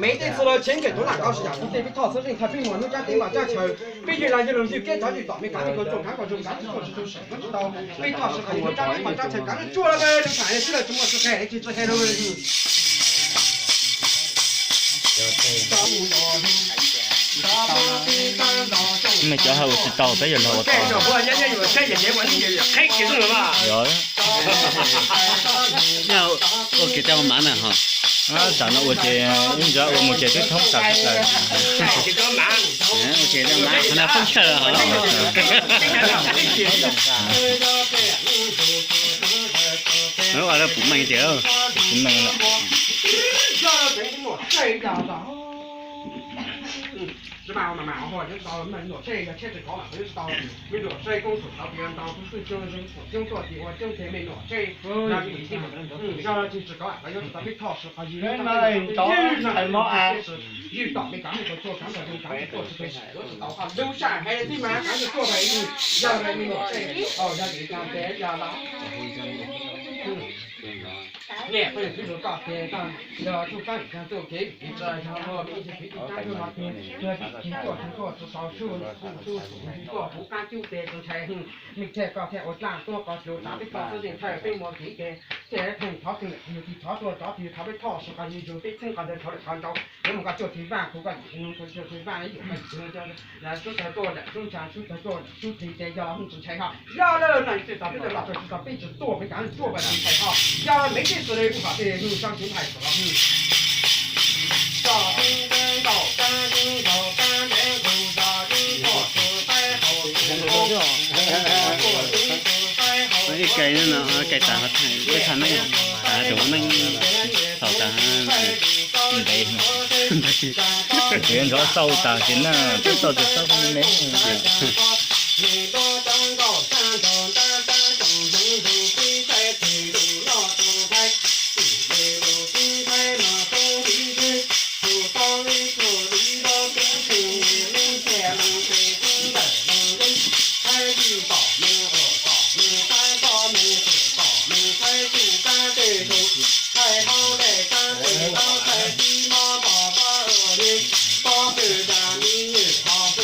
Maiv Dej txhua lawv cheeb keem tuav lam kau sib yam kuv tej peb thoj xwb zeej thaij peb muas hnub tsab teb npaj tsab chaw, peb ywg lag ywg loog ywg keb cov ywg tom me kav me kos tsoom kav kos zoo kav tsis txuaj tsis tu seem tsis tau, peb thoj sawv qhov yug hnub tsab teb npaj tsab chaw kav lub tsuaj lawm nws tham li sib lawv tsis muaj sib qhia li tsis txawj hais lawm. Mej cov hais ua tsis tau peb yog los ua tau. Ua kev cai ua mav na ho. Tam no ua ces ib ntsis ua mus ces twb thoob tas plaws. Ua ces qhov no thoob chaw ho. Ua lawv pum meej tiag. Pum meej. Ywg tom me kav me kos tsuaj kav ntawm zoo kav tsis txuaj tsis tau, lub sij hawm hais li txij mas kav tsuaj tsuaj pais ib hnub yog li me nyuam sej, yog li cas ces yog los niam peb yog tij laug koj ces koj yog tsuj kab tsuj kev vim tsa yog luag me ib tug kwv tij kab tsuj no tus yog tim tsis tuaj tsis tuaj tsis tau tsuj tsuj tsuj tsuj kuv kab cub ces tsis ntshai. Mej thiaj koj thiaj ua dlaab tuab qos tsuj tav peb thoj xwb zeej thaij peb muaj kev ces thiaj theej thov txheej lawm yug tsis thov tuaj cov twg thov peb thoj sawv qhov yug yug peb txheeb qhov ntawd rau lawm qhov ntau. Yuav mus koj cuaj txiv vaj kuv koj yim no cuaj txiv vaj ib yam koj yim no sub tawg tuaj lawm sub ntsha sub tawg tuaj lawm sub txiv ces yog los tsis ntshai ho yog lawm no tsis tau peb tawg los tsis tau peb tsis tuaj peb kav tsuaj pais tsis ntshai ho yog Maiv Dej txhua li kuv hais tej nug sab tsis hais kom los Ib kais no, kais tas ho thaij, peb thaij neej, tas tus neej, thaum tas ntev, ntev, tsuas yog nrov xauj tas ces na, peb xauj tus xauj me me.